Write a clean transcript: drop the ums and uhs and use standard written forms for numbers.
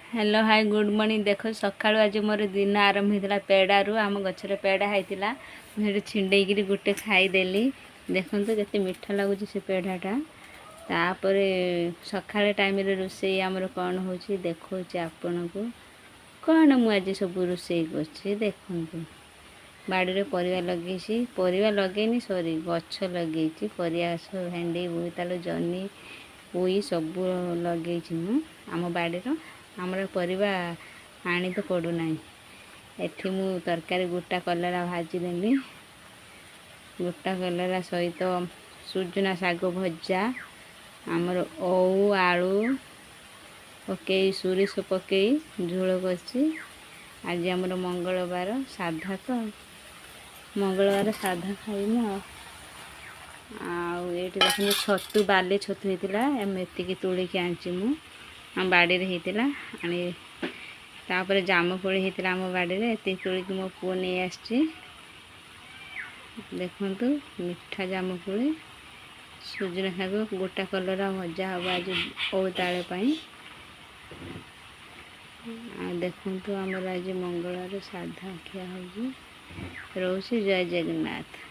Hello, high, good morning. ଦେଖ, ସକାଳୁ ଆଜି ମୋର ଦିନ ଆରମ୍ଭ ହେଇଥିଲା ପେଡ଼ାରୁ। ଆମ ଗଛରେ ପେଡ଼ା ହେଇଥିଲା, ମୁଁ ସେଠି ଛିଣ୍ଡେଇକିରି ଗୋଟେ ଖାଇଦେଲି। ଦେଖନ୍ତୁ କେତେ ମିଠା ଲାଗୁଛି ସେ ପେଡ଼ାଟା। ତାପରେ ସକାଳେ ଟାଇମ୍ରେ ରୋଷେଇ ଆମର କ'ଣ ହେଉଛି ଦେଖାଉଛି ଆପଣଙ୍କୁ। କ'ଣ ମୁଁ ଆଜି ସବୁ ରୋଷେଇ କରୁଛି ଦେଖନ୍ତୁ। ବାଡ଼ିରେ ପରିବା ଲଗେଇଛି, ପରିବା ଲଗେଇନି, ସରି, ଗଛ ଲଗେଇଛି। ପରିବା ଗଛ ଭେଣ୍ଡି, ବୋଇତାଳୁ, ଜହ୍ନି, ପୋଇ ସବୁ ଲଗେଇଛି ମୁଁ। ଆମ ବାଡ଼ିର ଆମର ପରିବା ଆଣି ତ ପଡ଼ୁନାହିଁ। ଏଠି ମୁଁ ତରକାରୀ ଗୋଟା କଲରା ଭାଜିଦେଲି, ଗୋଟା କଲରା ସହିତ ସୁଜୁନା ଶାଗ ଭଜା, ଆମର ଓଉ ଆଳୁ ପକେଇ, ସୋରିଷ ପକେଇ ଝୋଳ କରିଛି। ଆଜି ଆମର ମଙ୍ଗଳବାର, ସାଧା ତ, ମଙ୍ଗଳବାର ସାଧା ଖାଇମୁ। ଆଉ ଏଇଠି ଦେଖନ୍ତୁ, ଛତୁ, ବାଲି ଛତୁ ହେଇଥିଲା। ଆମେ ଏତିକି ତୋଳିକି ଆଣିଛି ମୁଁ, ଆମ ବାଡ଼ିରେ ହେଇଥିଲା ଆଣି। ତାପରେ ଜାମୁକୋଳି ହେଇଥିଲା ଆମ ବାଡ଼ିରେ, ଏତିକି ତୋଳିକି ମୋ ପୁଅ ନେଇ ଆସିଛି। ଦେଖନ୍ତୁ, ମିଠା ଜାମୁକୋଳି। ସୁଜୁନା ଶାଗ, ଗୋଟା କଲରା ଭଜା ହେବ ଆଜି ଓଉ ପାଇଁ। ଆଉ ଦେଖନ୍ତୁ, ଆମର ଆଜି ମଙ୍ଗଳବାର, ସାଧା ଖିଆ ହେଉଛି। ରହୁଛି, ଜୟ ଜଗନ୍ନାଥ।